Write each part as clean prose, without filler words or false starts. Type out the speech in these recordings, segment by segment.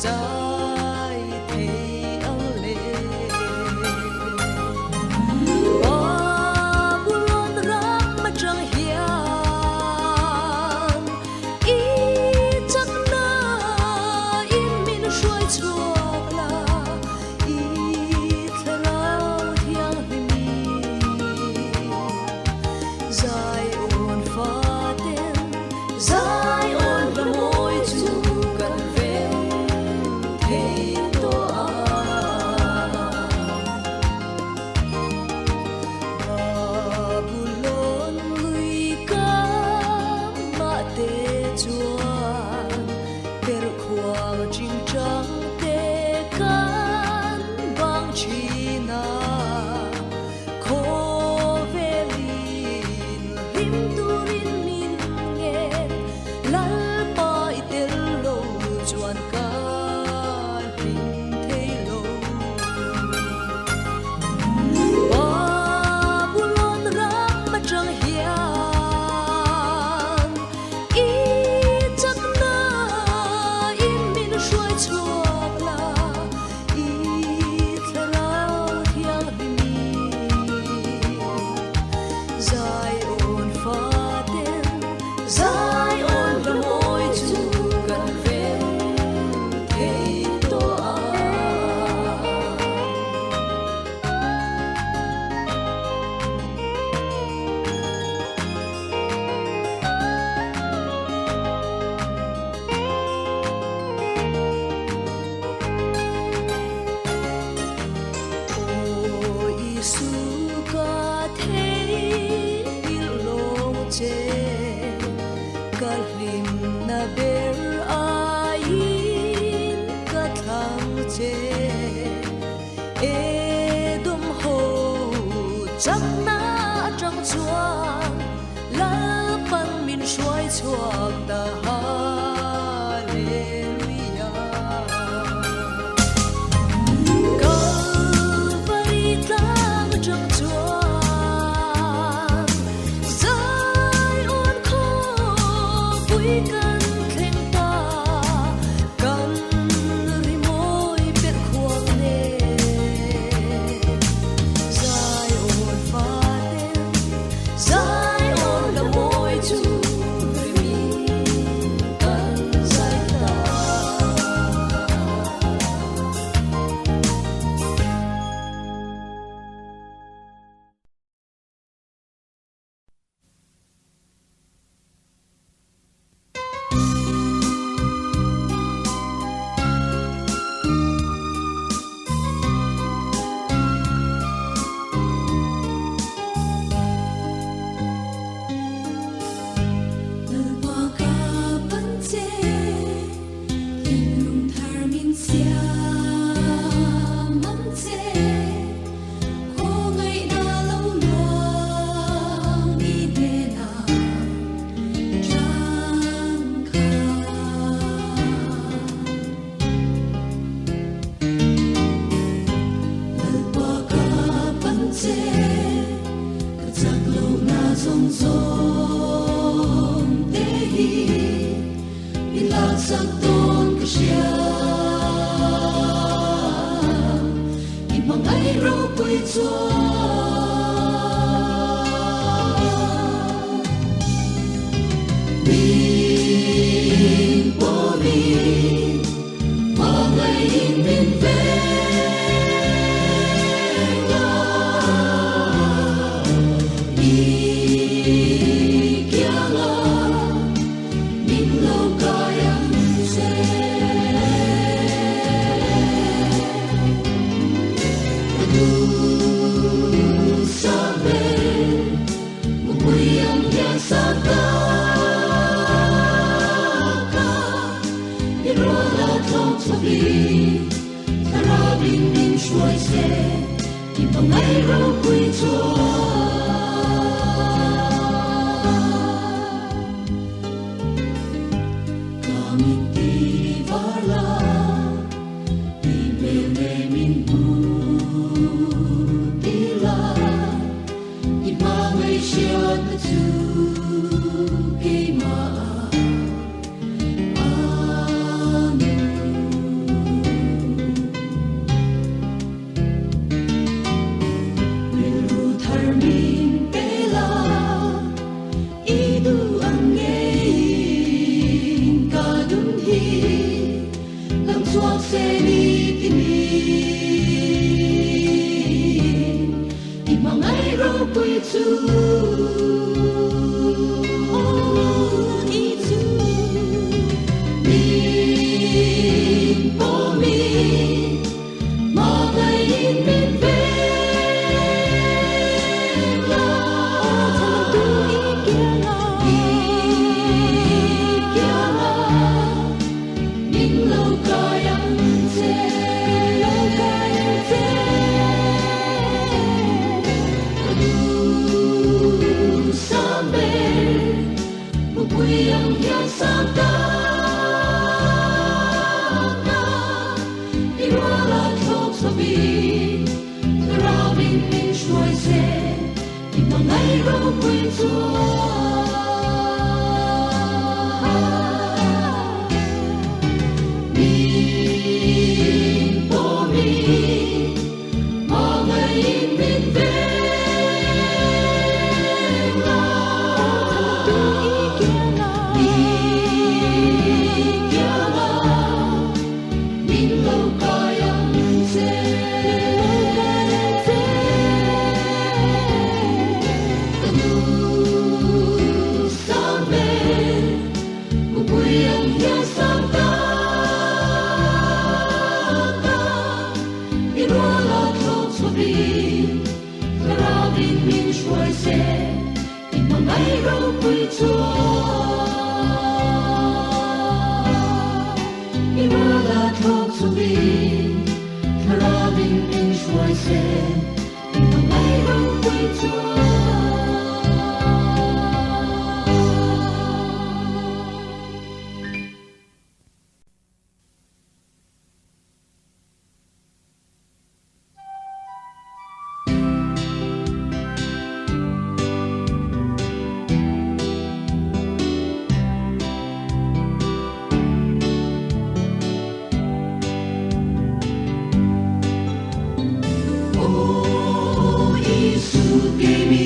Zai thei ang le. Babulon ram atang hian i chakna in min hruai chhuak la, i thlarau thianghlim zai awn faten zai awn la mawi chu kan veng thei tawh a. Babulon lui kamah te chuan perhkhuang chingchang te kan bang thin a. Khawvelin hlim turin min ngen, Lalpa i tel lo chuan ka hlim thei lo. Babulon ram atang hian i chakna in min hruai chhuak la, I thlarau thianghlim i zai awn faten zai awn la mawi chu kan veng thei tawh a. Aw Isu ka theihnghilh lawng che, ka hlimna ber aiin ka thlang che. Edom ho chakna atang chuan Lalpan min hruai chhuak ta Hallelujah. Kalvari tlang atang chuan Zion khawpui kan thleng ta, kan rimawi perh khuang nen Zion faten Zion la mawi chu rimin kan zai ta. Lalpa ka pan che, thinlung thar min siam ang che, khawngaihna lo luang i hnenah changkha. Lalpa ka pan che, ka chak lohna zawng zawng te hi min laksak dawn ka hria. I hmangaih ropui chuan min pawmin hmangaihin min veng a. I kianga min lo kai ang che. Ka duh sa ve, mupui ang hian sa ta ka, i rual a tlawng chawpin, thlarau in min hruai se, i hmangaih ropui chuan. Ka mit ti var la, i hmel ne min hmu ti la, i hmangaih hriatna chu keimah a nu. chu. Aw Isu. Min pawmin hmangaihin min veng la. Aw chhandamtu i kiangah. I kiangah min lo kai ang che. Min lo kai ang che. Ka duh sang ber mupui ang hian sang tak na i ruala thlawk chhovin thlarauin min hruai se i hmangaih ropui chuan. Min pawmin hmangaihin min veng la. Aw chhandamtu i kiangah. I kiangah min lo kai ang che. Min lo kai ang che. Ka duh sang ber mupui ang hian sang tak na i ruala thlawk chhovin thlarauin min hruai se i hmangaih ropui chuan. I ruala thlawk chhovin thlarauin min hruai se i hmangaih ropui chuan. Aw Isu kei mi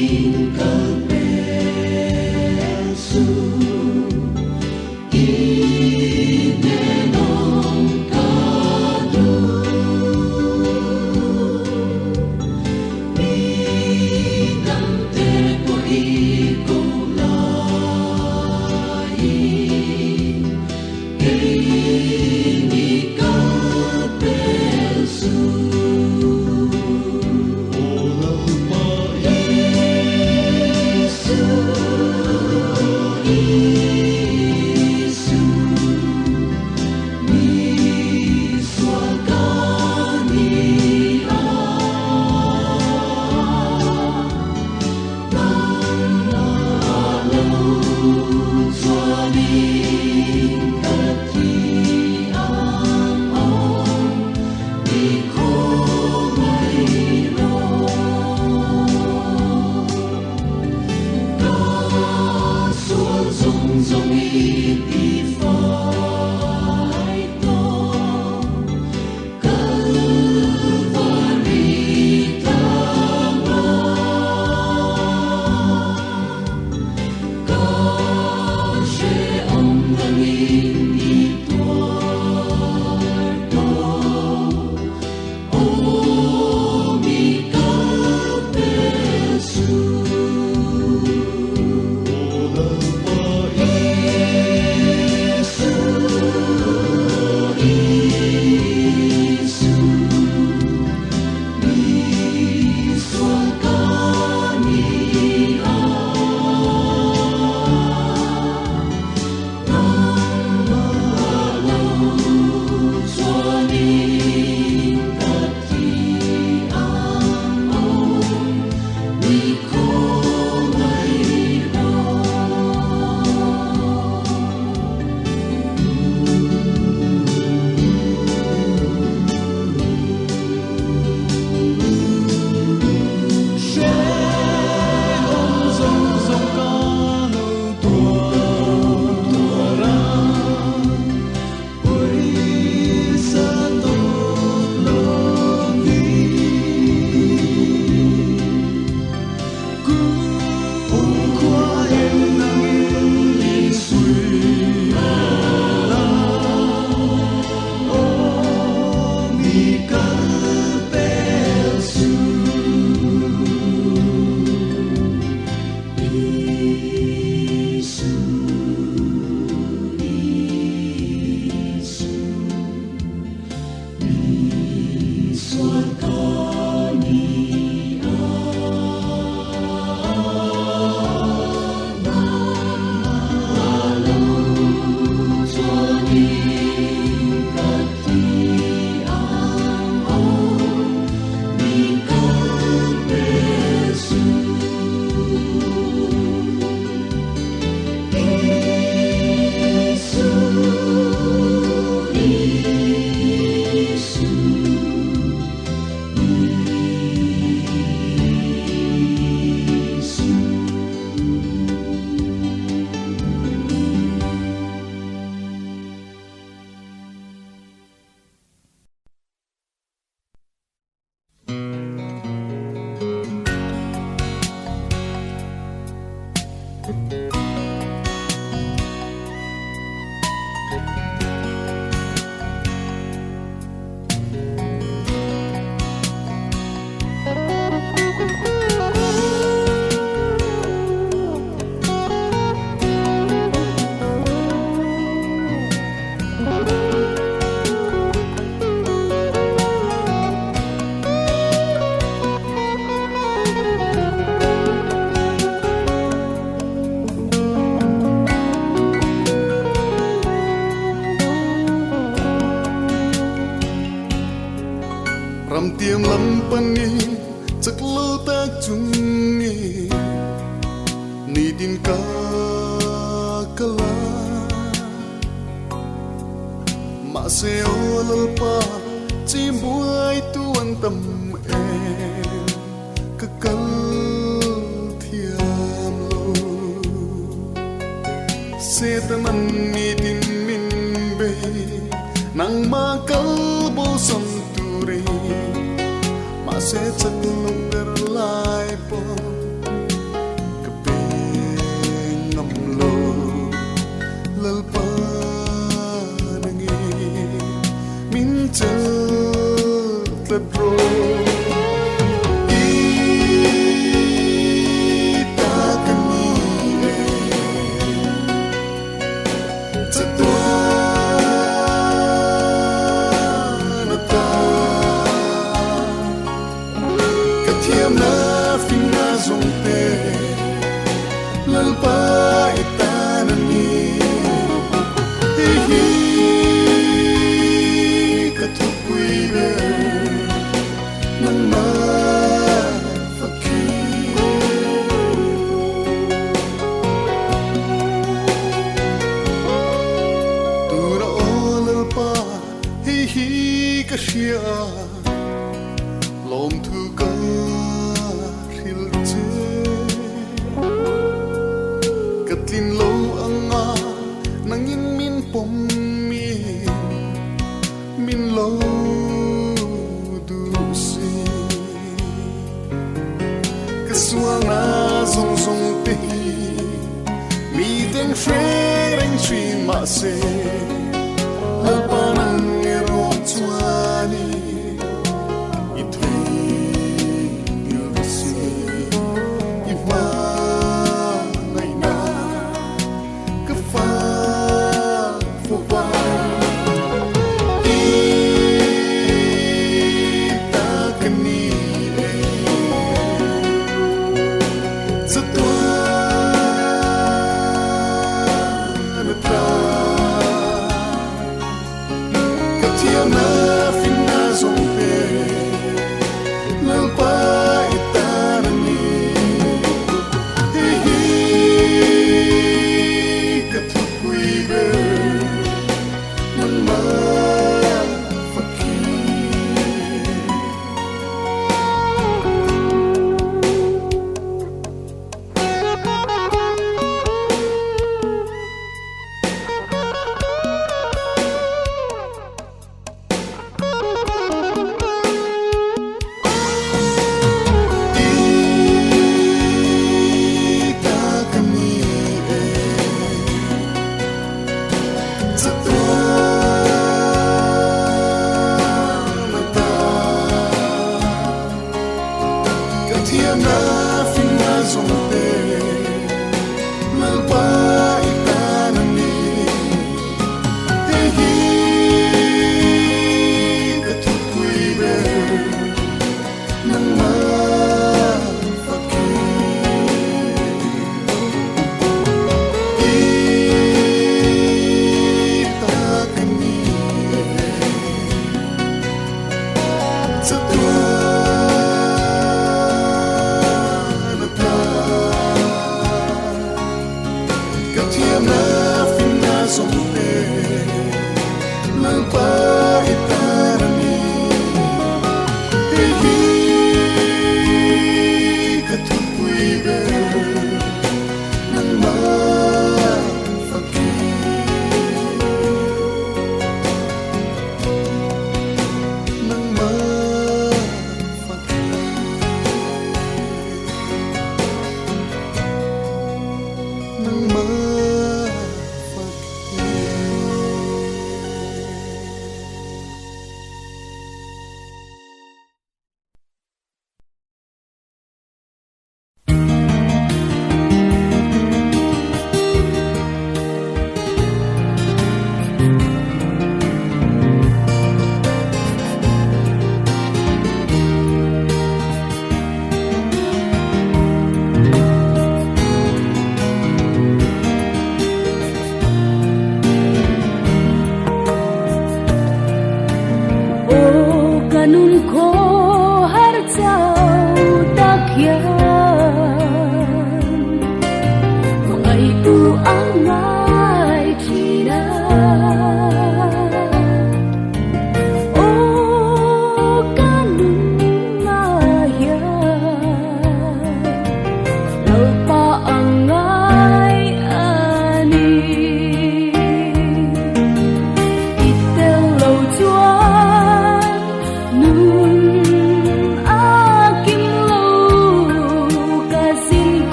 Thutiam lam panin chak lo tak chungin nitin ka kal a. Mahse aw Lalpa chim buai tu an tam em ka kal thiam lo. Satan nitin min bei nangmah kal bosan turin mahse chak lo ber lai pawh ka pe ngam lo Lalpa nangin min chelh tlat rawh. I ta ka ni e chatuan ata ka thiamna finna zawng te Lalpa i tan a ni. Hei hi ka thupui ber nangmah fakhi. Tura aw Lalpa hei hi ka hria a, lawmthu ka hrilh che. Ka tlin lo anga nangin min pawm in min lo duh si. Ka sualna zawng zawng te hi miten hre reng thin mahse Lalpa nang erawh chuanin i theihngilh si. I hmangaihna ka fak fo va. I ta ka ni e chatuan ata ka thiamna finna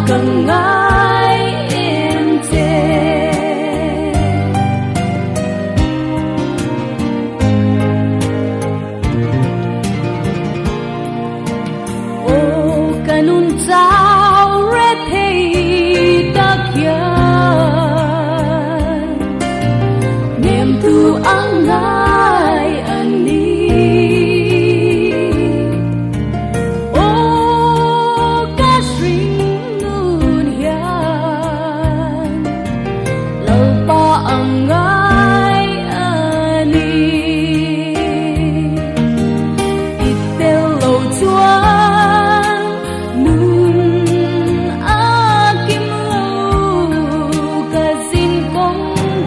ka ngai em che. Aw ka nun chau re thei tak hian nem tu ang ngai a ni. Aw ka hring nun hian Lalpa ang ngai a ni. I tel lo chuan nun a kim lo, ka zin kawng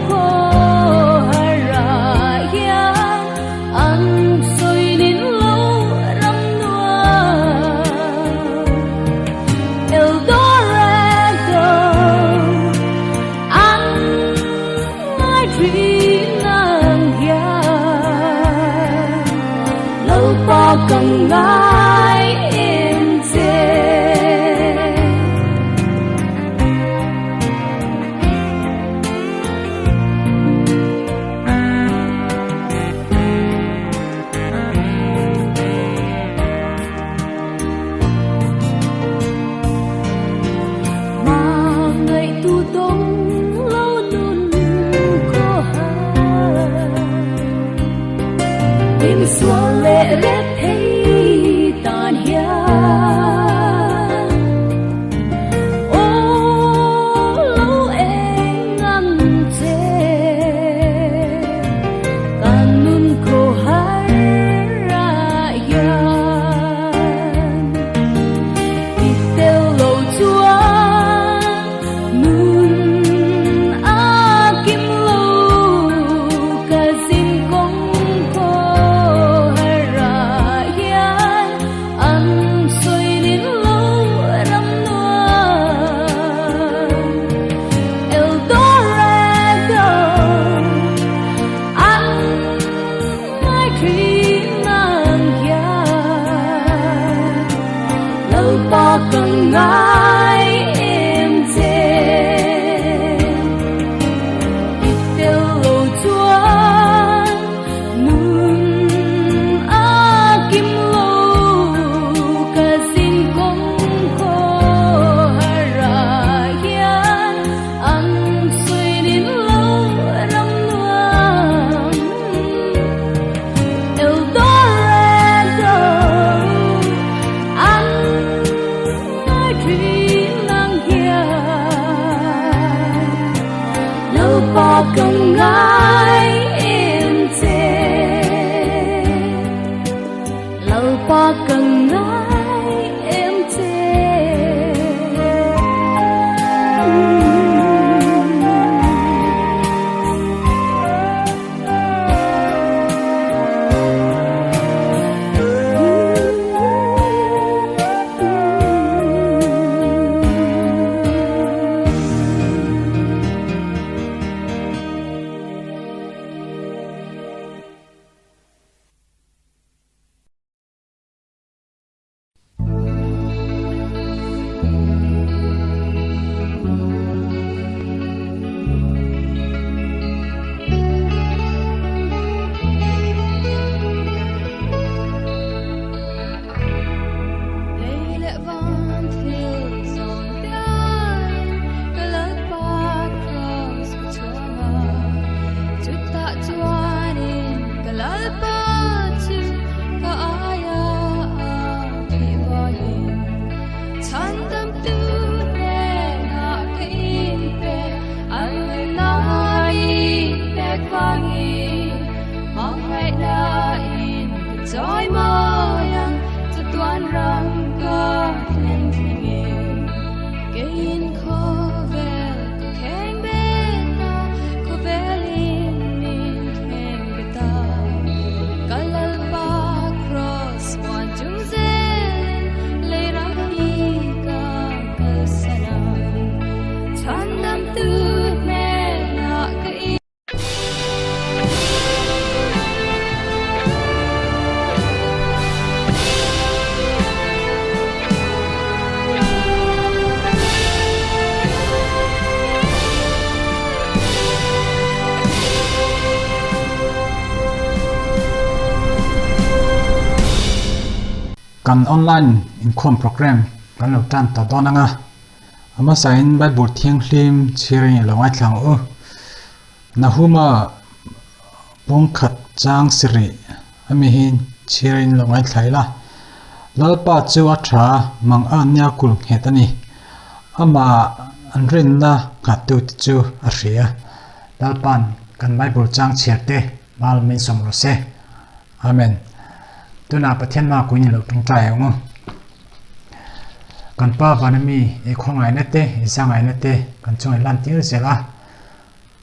khaw har ah hian an sawi nin lo ram nuam. El Dorado an ngai thin ang hian Lalpa ka ngai em che. Hmangaihtu dawng lo nun khaw har, Dim sual leh rep thei tan hian. Aw lo eng ang che, kan nun khaw har ah hian. I tel lo chuan nun a kim lo, ka zin kawng khaw har ah hian an sawi nin lo ram nuam. El Dorado an ngai thin ang hian Lalpa ka ngai em che. I tel lo chuan nun a kim lo, ka zin kawng khaw har ah hian an sawi nin lo ram nuam. El Dorado an ngai thin ang hian Lalpa ka ngai em che. Lalpa ka ngai em che. Lei leh van thil zawng hian ka Lalpa Kraws ka chhuang a, chutah chuanin ka Lalpa chu ka aia a thih vangin chhandamtu hnenah ka inpe an nunna pek vangin hmangaihna in ka chawi mawi ang chatuan ram ka thlen thlengin. Keiin khawvel ka kheng bet a, khawvelin min kheng bet a. Ka Lalpa Kraws vuan chung zelin lei ram hi ka kalsan ang. Chhandamtu hnenah ka Kan online inkhawm program kan lo tan tawh dawn ang a, a hmasain Bible thianghlim chhiarin i lo ngaithla ang u. Nahuma pawngkhat chang sirih ami hi chhiarin lo ngaithla ila. Lalpa chu a tha mang a nia kul nghet a ni. Amah an rinna nghattute chu a hria. Lalpa'n kan Bible chang chhiar te mal min sawm rawh se. Amen. Tunah Pathian hma kuin i lo tawngtai ang u. Kan Pa vana mi i khawngaihna te, i zangaihna te kan chunga i lantir zel a.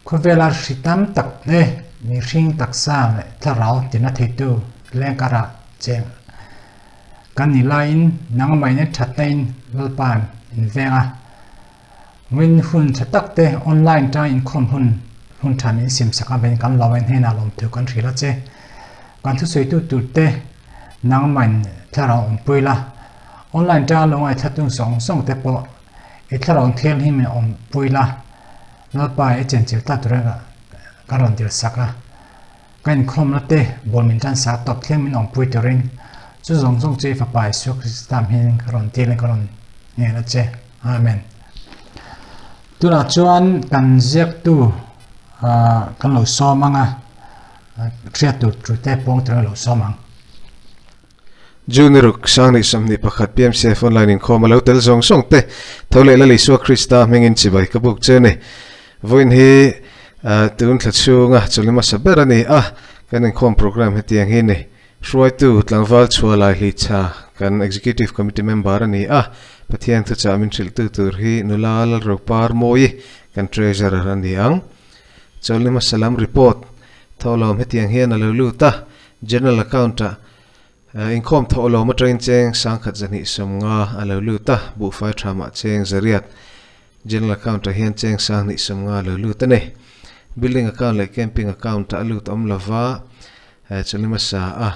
Khawvela hri tam tak te, mihring taksa leh thlarau tina theitu lengkarah cheng kan nih laiin nangmahina thatna-in Lalpa'n in veng a. Win hun tha tak te online tang inkhawm hun hun tha min siam sak a vein kan lo en hnenah lawmthu kan hrilh a che. Kan thusawitu tur te nangmah in thlarau awmpui la, online tanga lo ngaithla tung zawng zawng te pawh i thlarau thianghlim in awmpui la, Lalpa i chenchilh ta tura ka rawn dil sak a. Ka inkhawmna te ball min tan sak tawp thleng min awmpui turin chu zawng zawng chu i Fapa Isua Krista hmingin ka rawn dilin ka rawn ngen a che. Amen. Tunah chuan kan ziaktu kan lo sawm ang a, hriat tur tur te pawng turin lo sawm ang. June ruk Sangni 21 PMCF online inkhawm a lo tel zawng zawng te tho leh Lal Isua Krista hmingin chibai ka buk che ni. Vawiin hi tun thla chhunga chawlh hmasa ber a ni a, kan inkhawm program hetiang hi ni. Hruaitu tlangval chhuah lai Hlicha kan Executive Committee member a ni a, Pathian thuchah min hrilhtu tur hi nula Lalropar Mawi kan Treasurer a ni ang. Chawlh hmasa lam report thawhlawm hetiang hian a lo lut a, General Account-ah inkhawm thawhlawm atangin cheng sangkhat 250 a lo lut a, buhfai thamah cheng zariat. General Account-ah hian cheng 250 a lo lut a ni. Building Account leh Camping Account-ah a lut awm lova, chawlh hmasa a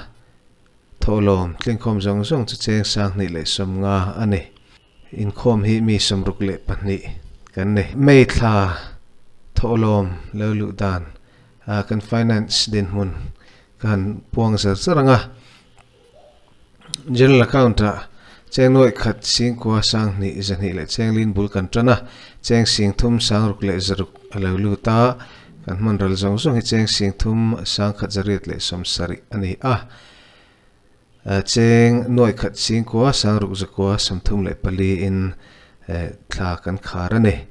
thawhlawm tlingkhawm zawng zawng chu cheng 250 a ni. Inkhawm hi mi 62 kan ni. May thla thawhlawm lo luh dan kan Finance dinhmun ka han puang zar zar ang a. General Account ah cheng nuaih khat singkua 2,200 leh cheng lin bul kan tan a, cheng 3,600 a lo lut a, kan hman ral zawng zawng hi cheng 3,170 a ni a. Cheng nuaih khat singkua 6,934 in thla kan khar a ni.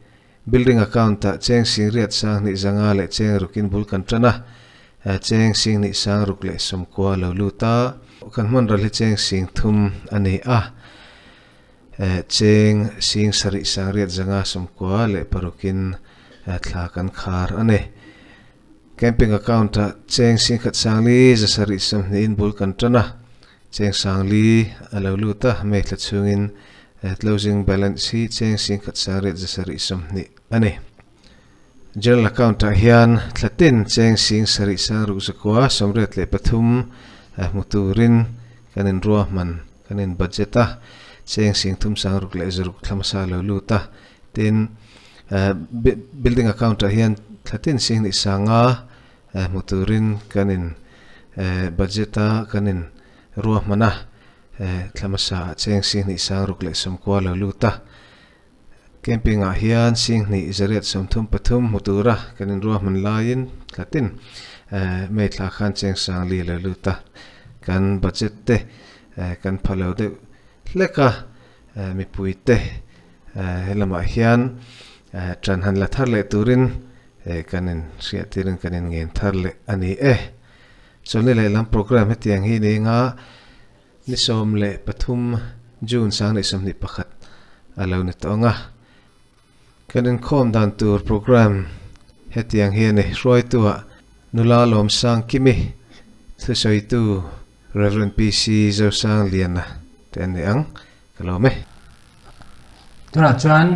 Building account ah cheng singriat 2,500 leh cheng rukin bul kan tan a, cheng 2,690 a lo lut a, kan hman ral hi cheng 3,000 a ni a, cheng 7,696 thla kan khar a ni. Camping account ah cheng 1,470 in bul kan tan a, cheng 4,000 a lo lut a, May thla chhungin closing balance hi cheng 1,870 a ni. General account ah hian thla tin cheng 7,683 hmu turin kan inruahman, kan in budget a, cheng 3,606 thla hmasa a lo lut a, tin Building account ah hian thla tin 2,500 hmu turin kan in budget a kan in ruahman a, thla hmasa ah cheng 2,690 lo lut a. Camping ah hian 2,833 hmu tura kan in ruahman laiin thla tin May thla khan cheng 4,000 lo lut a, kan budget te kan pha lo deuh hlek a, mipui te He lamah hian ṭan han la thar leh turin kan in hriat tirin kan in ngen thar leh a ni e. Chawlhni lehlam programme hetiang hi ni anga ni 13 June 2021 a lo ni tawh ang a. Kan inkhawm dan tur programme hetiang hi a ni. Hruaitu-ah Nula Lawmsang Kimi, thusawitu Rev. PC Zosang Liana te an ni ang. Ka lawm e. Tunah chuan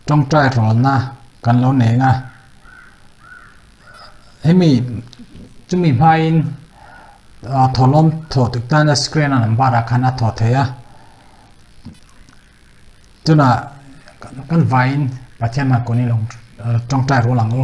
tawngtai rawlna kan lo nei ang a, hemi chumi hmain thawhlawm thawh tuk tana screen a number ah khan a thawh theih a, tunah kan vaiin Pathian hmai kawnin lo tawngtai rawl ang u.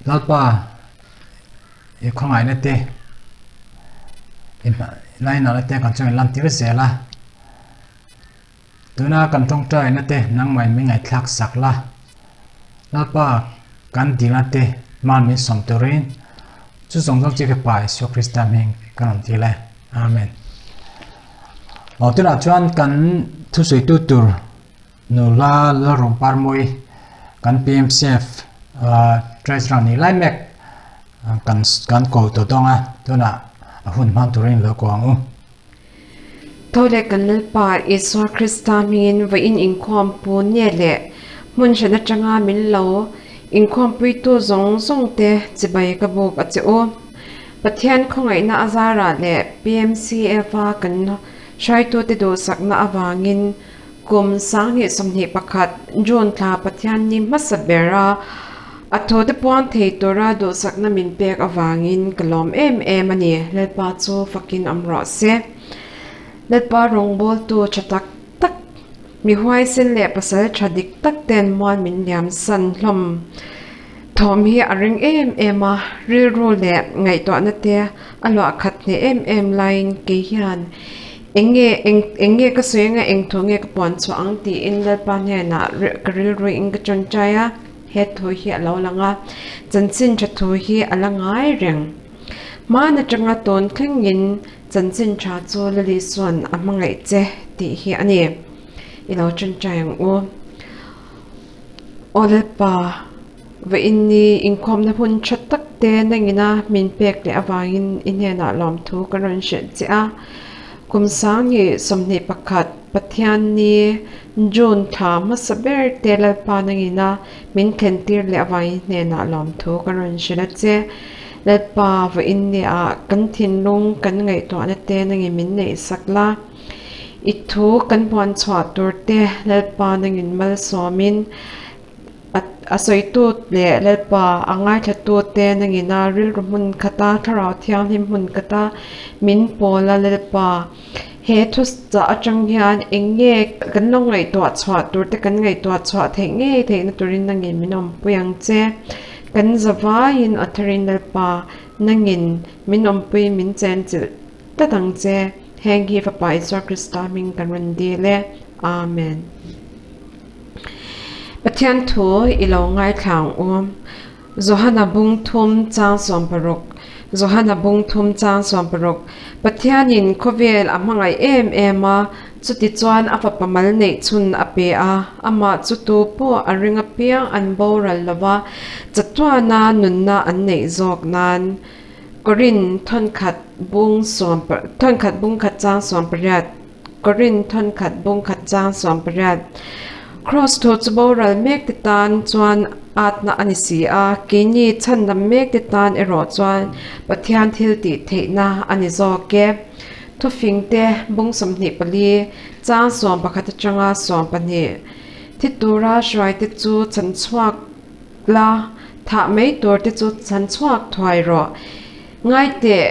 Lalpa i khawngaihna te i lainatna te kan chuan lan tir zel a. Tuna kan tawngtaina te nangmah in min ngaihthlak sak la. Lalpa kan dilna te hman min sawm turin chu zawng zawng chi ka Pa Isua Krista hming kan rawn dil e. Amen. Aw tunah chuan kan thusawitu tur Nula Lalruamparmawi kan PMCF Treasurer nih lai mek kan kan ko tawh dawn a, tunah a hun hmang turin lo ko ang u. Tho leh kan Lalpa Isua Krista hmingin vawiin inkhawm pu nge leh hmun hran atanga min lo inkhawmpuitu zawng zawngte chibai ka buk a che u. Pathian khawngaihna a zarah leh PMCF-a kan hruaitute duhsakna avangin Kum 2021 June thla Pathian ni hmasa bera a thute puang thei tura duhsakna min pek avangin ka lawm em em a ni. Lalpa chu fakin awm rawh se. Lalpa rawngbawltu tha tak tak, mi huaisen leh pasal tha dik tak ten mual min liam san hlawm thawm hi a ring em em a, rilru leh ngaihtuahna te a luah khat hneh em em laiin kei hian Eng nge, eng, eng nge ka sawi anga eng thu nge ka puan chhuah ang tiin Lalpa hnenah ka rilruiin ka ṭawngṭai a, he thu hi a lo lang a, chanchin ṭha thu hi a la ngai reng. Hmaan aṭanga tawn thlengin chanchin ṭha chu Lali chuan a hmangaih che tih hi a ni. I lo ṭawngṭai ang u. Aw Lalpa, vawiin ni inkhawmna hun ṭha tak te nangina min pek leh avangin i hnenah lawmthu ka rawn hrilh che a. Kum 2021 Pathianni June thla hmasa ber te Lalpa nangina min thlentir leh avangin i hnenah lawmthu ka rawn hrilh a che. Lalpa, vawiin niah kan thinlung kan ngaihtuahna te nangin min neihsak la. I thu kan puan chhuah tur te Lalpa nangin malsawmin a sawitu leh Lalpa a ngaithlatu te nangina rilru hmun khata Thlarau Thianghlim hmun khata min pawl a Lalpa he thu chah atang hian eng nge kan lo ngaihtuah chhuah tur te kan ngaihtuah chhuah theih ngei theihna turin nangin min awmpui ang che. Kan zavaiin a tharin Lalpa nangin min awmpui min chenchilh Tlat ang che, heng hi Fapa Isua Krista hming kan rawn dil e. Amen. Pathian thu i lo ngaithla ang u. Johana bung thum chang 60 Johana bung thum chang 60 Pathianin khawvel a hmangaih em em a, chuti chuan a fapa mal neih chhun a pe a, amah chu tu pawh a ring apiang an boral lova, chatuana nunna an neih zawk nan. Korin thawnkhat bung sawm thawnkhat bung khat chang 18 Korin thawnkhat bung khat chang 18 Cross thu chu boral mek te tan chuan atna a ni si a, keini chhandam mek te tan erawh chuan Pathian thil tih theihna a ni zawk e. Thufing te bung 24 chang 11 atanga 12 Thi tura hruai te chu chhanchhuak La, thah mai tur te chu chhan chhuak thuai rawh. Ngai teh,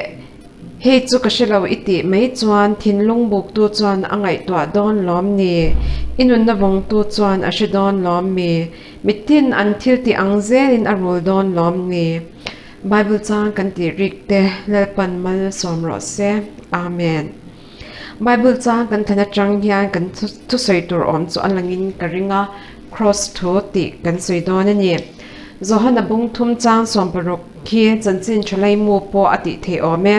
hei chu ka hre lo i tih mai chuan thinlung buktu chuan a ngaihtuah dawn lawm ni? I nunna vawngtu chuan a hre dawn lawm mi? Mitin an thil tih ang zelin a rul dawn lawm ni? Bible chang kan tih rik te Lalpan mal sawm rawh se. Amen. Bible chang kan thlen atang hian kan thusawi tur awm chu a langin ka ring a, Cross thu tih kan sawi dawn a ni. Johana bung thum chang 60 khi chanchin tha laimu pawh a tih theih awm e.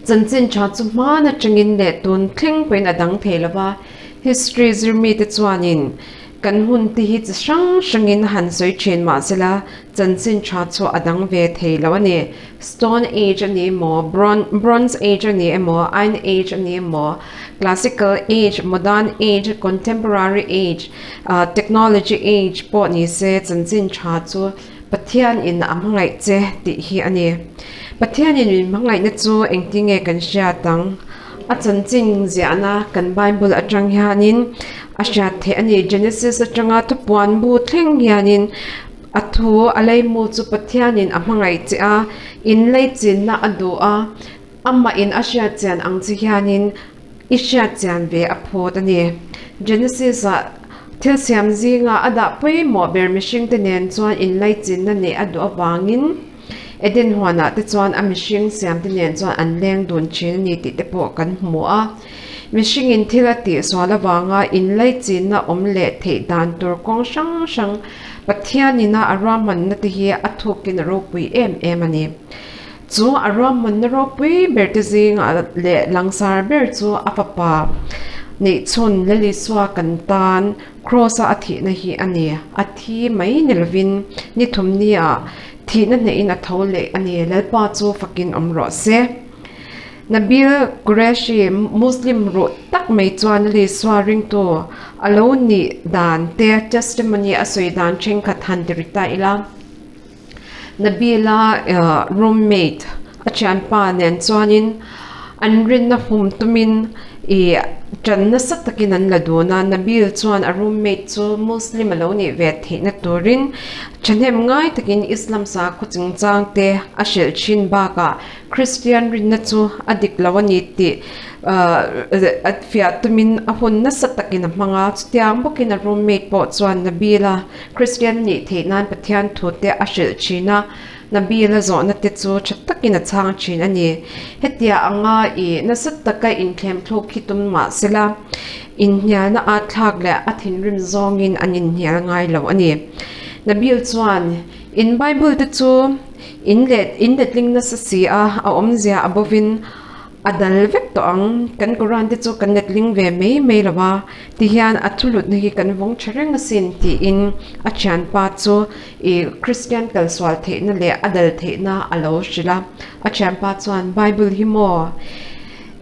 Chanchin tha chu hman atangin leh tun thleng pawhin a dang thei lo va, history zirmite chuanin kan hun te hi chi hrang hrangin han sawi thin mahsela chanchin tha chu a dang ve thei lo a ni. Stone Age a ni emaw, Bronze Age a ni emaw, Iron Age a ni emaw, Classical Age, Modern Age, Contemporary Age, Technology Age pawh ni se chanchin tha chu Pathian in a hmangaih che tih hi a ni. Pathian in min hmangaihna chu engtinge kan hriat ang? A chanchin ziahna kan Bible atang hianin a hriat theih a ni. Genesis atanga thupuan bu thleng hianin A thu a leimu chu Pathianin a hmangaih che a, in leichinna a duh a, amahin a hriatchian ang che hianin i hriatchian ve a phut a ni. Genesis-ah. Thil siam zinga a dah pawimawh ber mihringte nen chuan inlaichinna neih a duh avangin Eden huanah te chuan a mihring siamte nen chuan an leng dun thin a ni tih te pawh kan hmu a. Mihringin thil a tihsual avanga inlaichinna awm leh theih dan tur kawng hrang hrang Pathianina a ruahmanna te hi a thukin a ropui em em a ni. Chu a ruahmanna ropui ber te zingah leh langsar ber chu a fapa neihchhun Lalisua kan tan Kraws-a a thihna hi a ni. A thi mai ni lovin ni thumnia thihna hnehin a tho leh a ni. Lalpa chu fakin awm rawh se. Nabil Qureshi, Muslim ruh tak mai chuan Lalisua ringtu a lo nih dan te testimony a sawi dan thenkhat han ti ri ta ila. Nabila roommate a thianpa nen chuanin an rinna hum tumin ih tan nasa takin an la dun a, Nabil chuan a roommate chu Muslim a lo nih ve theihna turin thahnem ngai takin Islam sakhaw chungchang te a hrilh thin bakah Christian rinna chu a dik lo a ni tih a fiah tumin a hun nasa takin a hmang a, chutiang bawkin a roommate pawh chuan Nabila Kristian nih theih nan Pathian thute a hrilh thin a, Nabila zawhna te chu tha takin a chhang thin a ni. Hetia anga i nasa taka inthlem thluk hi tum mah sela, inhnialna a thlak leh a thinrim zawngin an inhnial ngai lo a ni. Nabil chuan, In Bible te chu in let in letling nasa si a, a awmzia a bovin, A dal vek tawh ang, kan Quran te chu kan letling ve mai mai lo a, tihian a thulutna hi kan vawng tha reng asin tiin a thianpa chu ih Christian kalsual theihna leh a dal theihna a lo hrilh a, a thianpa chuan Bible hi maw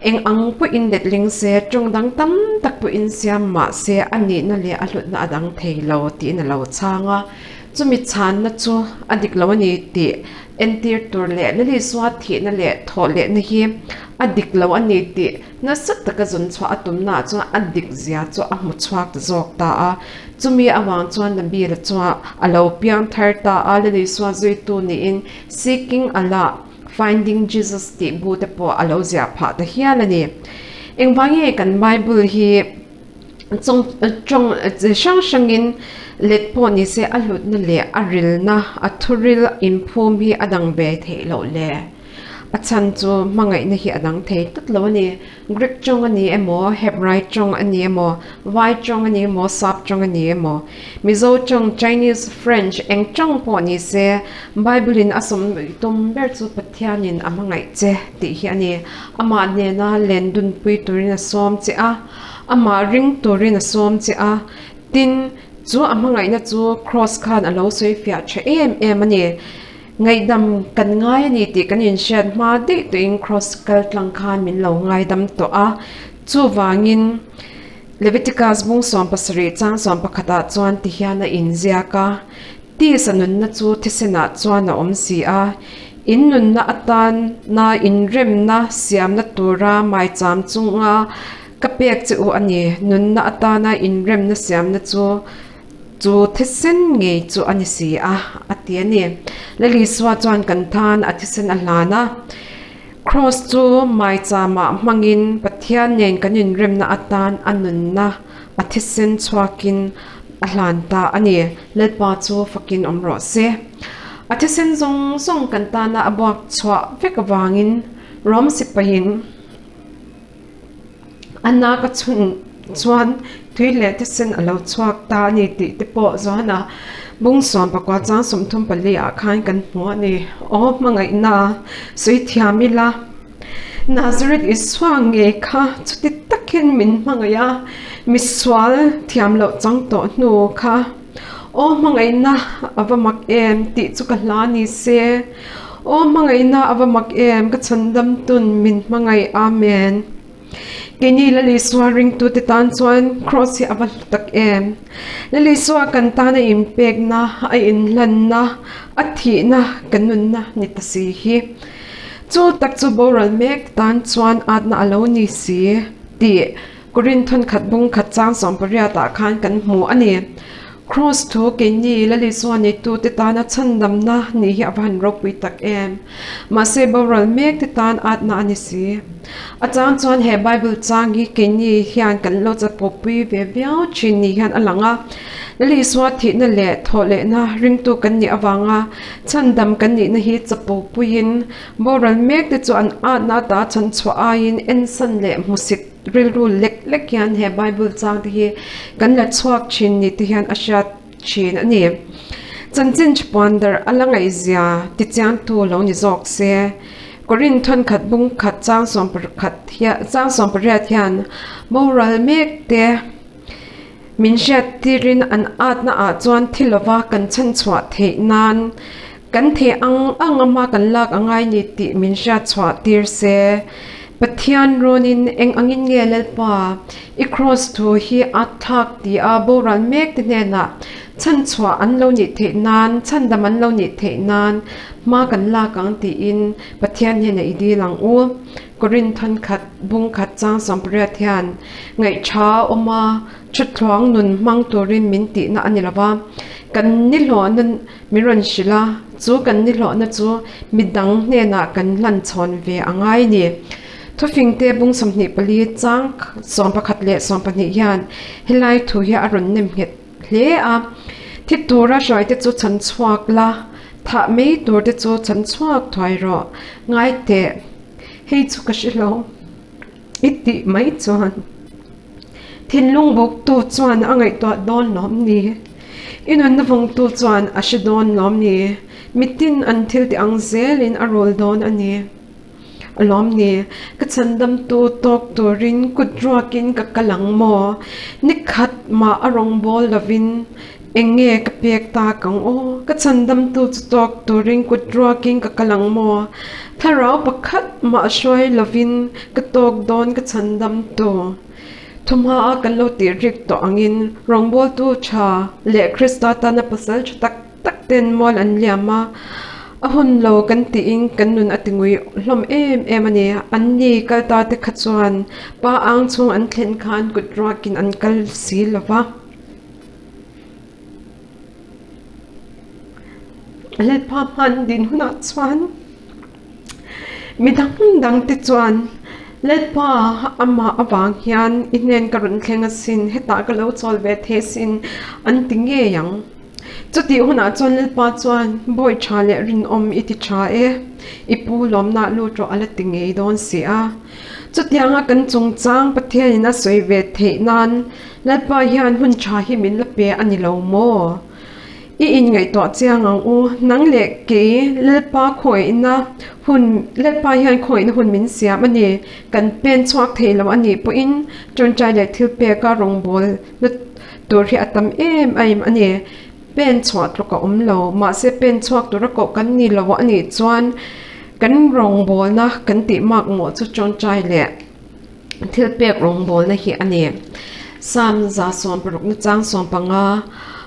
eng ang pawhin letling se tawng dang tam tak pawhin siam mah se a nihna leh a hlutna a dang thei lo tiin a lo chhang a, chumi chhanna chu a dik lo a ni tih Entir tur leh Lalisua thihna leh thawh lehna hi a dik lo a ni tih nasa taka zun chhuah a tumnaah chuan a dik zia chu a hmu chhuak ta zawk ta a. Chumi avang chuan Nabila chuan a lo piang thar ta a, Lalisua zuitu niin Seeking Allah, Finding Jesus tih bu te pawh a lo ziah phah ta hial a ni. Engvange kan Bible hi Chawng tawng chi hrang hrangin let pawh ni se a hlutna leh a rilna a thuril inphum hi a dang ve theih loh le. A chhan chu hmangaihna hi a dang thei tlat lo a ni. Greek tawng a ni emaw, Hebrai tawng a ni emaw, Vai tawng a ni emaw, Sap tawng a ni emaw, Mizo tawng, Chinese, French eng tawng pawh ni se Bible in a sawm tum ber chu Pathianin a hmangaih che tih hi a ni. Amah hnena len dunpui turin a sawm che a. Amah ring turin a sawm che a, tin, chu a hmangaihna chu Kraws khan a lo sawi fiah tha em em a ni. Ngaihdam kan ngai a ni tih kan inhriat hma daih tawhin Kraws kal tlang khan min lo ngaidam tawh a. Chuvangin, Leviticus bung 17 chang 11 ah chuan tihian a inziak a, Tisa nunna chu thisenah chuan a awm si a, in nunna atana inremna siamna tura maicham chunga ka pek che u a ni. Nunna atana inremna siamna chu chu thisen ngei chu a ni si a, a ti a ni. Lalisua chuan kan tan a thisen a hlan a. Kraws chu maichamah hmangin Pathian nen kan inremna atan a nunna a thisen chhuakin a hlan ta a ni. Lalpa chu fakin awm rawh se. A thisen zawng zawng kan tana a buak chhuah vek avangin Rom sipahin a nak a chhun chuan tui leh thisen a lo chhuak ta a ni tih te pawh Johana bung 14 chang 34 ah khan kan hmu a ni. Aw hmangaihna sawi thiam ila. Nazareth Isua ngei kha chuti takin min hmangaih a, misual thiam loh chang tawh hnu kha Aw hmangaihna a va mak em tih chu ka hla ni se. Aw hmangaihna a va mak em ka chhandam tun min hmangaih Amen. Keini Lal Isua ringtute tan chuan Kraws hi a va hlu tak em. Lal Isua kan tan a inpekna, a inhlanna, a thihna kan nunna ni ta si hi. Chu tak chu boral mek tan chuan atna a lo ni si tih Korinth thawnkhat bung khat chang 18 ah khan kan hmu a ni. Kraws thu keini Lal Isua neitute tana chhandamna nih hi a va han ropui tak em! Mahse boral mek te tan atna a ni si. A chang chuan he Bible chang hi keini hian kan lo chapawpui ve viau thin ni hian a lang a. Lal Isua thihna leh thawhlehna ringtu kan nih avanga chhandam kan nihna hi chapopuiin boral mek te chu an atna ata chhanchhuah aiin ensan leh hmusit rilru lek lek hian he Bible chang te hi kan la chhuak thin ni te hian a hriat thin a ni. Chanchin chhuan darh a la ngaihzia tichiangtu lo ni zawk se. Korin thawnkhat bung khat chang sawmpakhat hian chang sawmpariat hian boral mek te min hriat tirin an atna ah chuan thi lova kan chhanchhuah theih nan kan thei ang ang a hma kan lak a ngai ni tih min hriat chhuah tir se. Pathian rawnin eng angin nge Lalpa i kraws thu hi a thlak ti a boral mek te hnenah chhanchhuah an lo nih theih nan, chhandam an lo nih theih nan hma kan lak ang tiin Pathian hnenah i dil ang u. Korin thawnkhat bung khat chang 18 hian ngaihṭha a awm a, thuthluang nun hmang turin min tihna a ni lo va, kan nihlawhna min rawn hrilh a, chu kan nihlawhna chu midang hnenah kan hlan chhawn ve a ngai ni. Thufingte bung 24 chang 11 leh 12 hian helai thu hi a rawn nem nghet hle a, Thi tura hruaite chu chhan chhuak la, thah mai turte chu chhan chhuak thuai rawh, ngai teh, hei chu ka hre lo i tih mai chuan thinlung bawktu chuan a ngaihtuah dawn lawm ni? I nunna vawngtu chuan a hre dawn lawm ni? Mitin an thil ti ang zelin a rul dawn a ni. A lawm ni, ka chhandamtu tawk turin kut ruakin ka kal ang maw? Ni khat mah a rawngbâwl lovin eng nge ka pek tak ang aw? Ka chhandamtu chu tawk turin kut ruakin ka kal ang maw? Thlarau pakhat mah hruai lovin ka tawk dawn ka chhandamtu. Thumhma-a kan lo tih rik tawh angin rawngbâwltu ṭha leh Krista tana pasal ṭha tak tak ten mual an liam a, a hun lo kan tiin kan nun a ti ngui hlawm em em a ni. An ni kal ta te kha chuan pa ang chhung an thlen khan kut ruakin an kal si lo va. Lalpa hman din hunah chuan mi dang dang te chuan Lalpa amah avang hian i hnen ka rawn thleng asin, hetah ka lo chawl ve thei asin an ti ngei ang. Chutih hunah chuan Lalpa chuan, Bawi tha leh rinawm i ti tha e, i pu lawmnah lut rawh a la ti ngei dawn si a. Chutianga kan chungchang Pathianin a sawi ve theih nan Lalpa hian hun tha hi min la pe a ni lo maw? I inngaihtuah chiang ang u, nang leh kei Lalpa khawihna hun Lalpa hian khawihna hun min siam a ni, kan pen chhuak thei lo a nih pawhin tawngtai leh thilpeka rawngbawlna tur hi a tam em em a ni. Pen chhuah tluk a awm lo, mahse pen chhuak tura koh kan ni lo a nih chuan kan rawngbawlna kan tih mak mawh chu tawngtai leh thilpek rawngbawlna hi a ni. Psalm 160 na chang 15,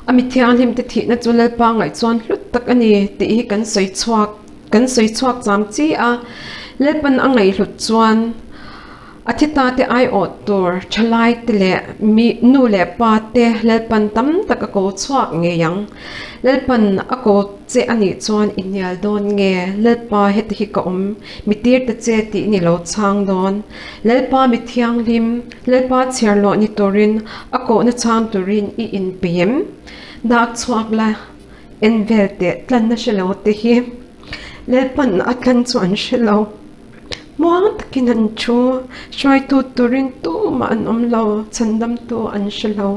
A mi thianghlim te thihna chu Lalpa ngaihchuan hlut tak a ni tih hi kan sawi chhuak kan sawi chhuak cham chi a. Lalpan a ngaihhlut chuan A thi ta te aiawh tur thalai te leh mi nu leh pa te Lalpan tam tak a ko chhuak ngei ang. Lalpan a ko che a nih chuan i hnial dawn nge? Lalpa heti hi ka awm, mi tir ta che tih ni lo chhang dawn. Lalpa mi thianghlim, Lalpa chhiar lawh ni turin a kohna chhang turin i inpeih em? Dak chhuak la, en vel teh tlanna hre lo te hi Lalpan a tlan chu an hre lo. Muang takin an thu, hruaitu turin tumah an awm lo, chhandamtu an hre lo.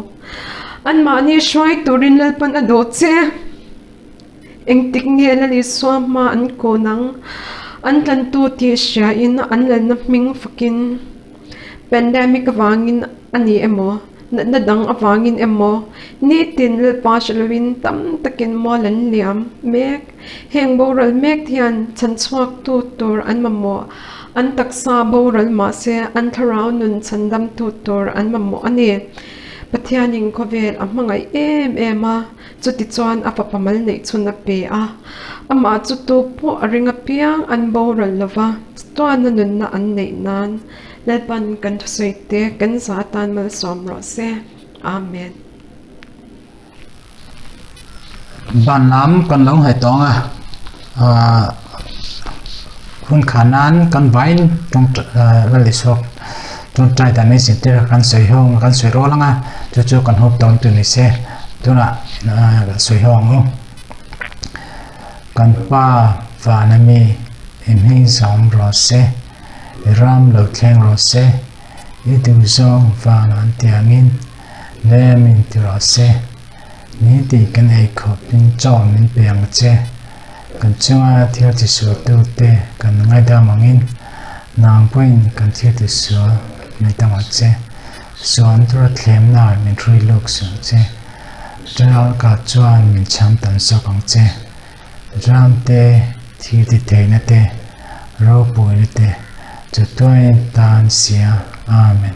Anmahni hruai turin Lalpan a duh che. Engtik nge Lal Isua hma an kun ang? An tlantu tih hriain an lalna hming fakin pandemic avangin a ni emaw, natna dang avangin emaw, nitin Lalpa hre loin tam takin mual an liam mek. Heng boral mek hian chhanchhuaktu tur an mamawh, an taksa boral mahse an thlarau nun chhandamtu tur an mamawh a ni. Pathianin khawvel a hmangaih em em a, chutichuan a fapa mal neih chhun a pe a. Amah chu tu pawh a ring apiang an boral lova, chatuana nunna an neih nan Lalpan kan thusawi te kan za atan malsawm rawh se. Amen. Ban lam kan lo ngaih tawng a, hun kha nan kan vain la leh chhuak tawngtai dan in zirtir a kan sawi ho kan sawi rual ang a, chu chu kan hup dawn tur ni se tunah kan sawi ho ang u. Kan pa van ami i hming zawm rawh se, i ram lo thleng rawh se, i duhzawng van an tiangin lem in ti rawh se. Ni tih kan ei khawpin chaw min pe ang che. Kan chunga thil tisualtute kan ngaidam angin nang pawhin kan thil tisual ngaidam ang che. Suan tura thlemna min hrui luk suh ang che. Ṭalka chuan min chham tam zawk ang che. Ram te, thil titheihna te, ropuina te, chatuain tan sia. Amen.